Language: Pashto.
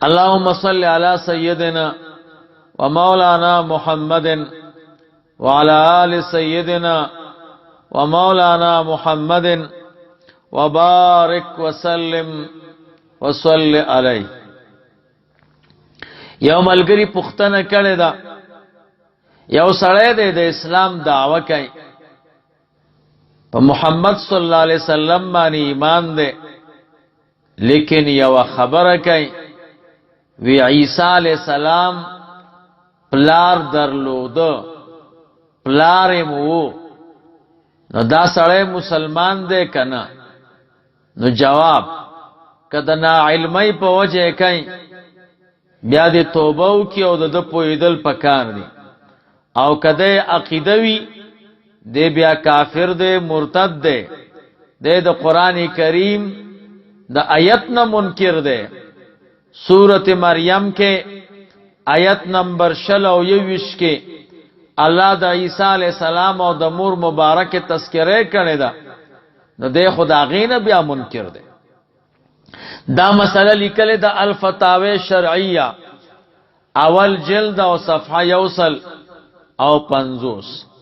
اللهم صل على سيدنا ومولانا محمد وعلى آل سيدنا ومولانا محمد وبارك وسلم وصل عليه. یو ملګری پوښتنه کړې ده، یو سړی دی د اسلام دعوه کوي، په محمد صلی الله علیه وسلم باندې ایمان دی، لیکن یو خبره کوي وی عیسی علی السلام پلار درلود، پلار یې مو، نو دا سړی مسلمان دی کنه؟ نو جواب، کده نا علمي په وجه کوي بیا دې توبه وکي او د پویدل پکار دي، او کده عقیده وي دی بیا کافر دی، مرتد دی، دی د قران کریم د آیت نه منکر دی. سورت مریم کې آیت نمبر 21 کې الله د عیسی علی السلام او د مور مبارک تذکره کړې ده، نو دی خدا غینه بیا منکر دی. دا مسله لیکل د الفتاوی شرعیه اول جلد او صفحه 150.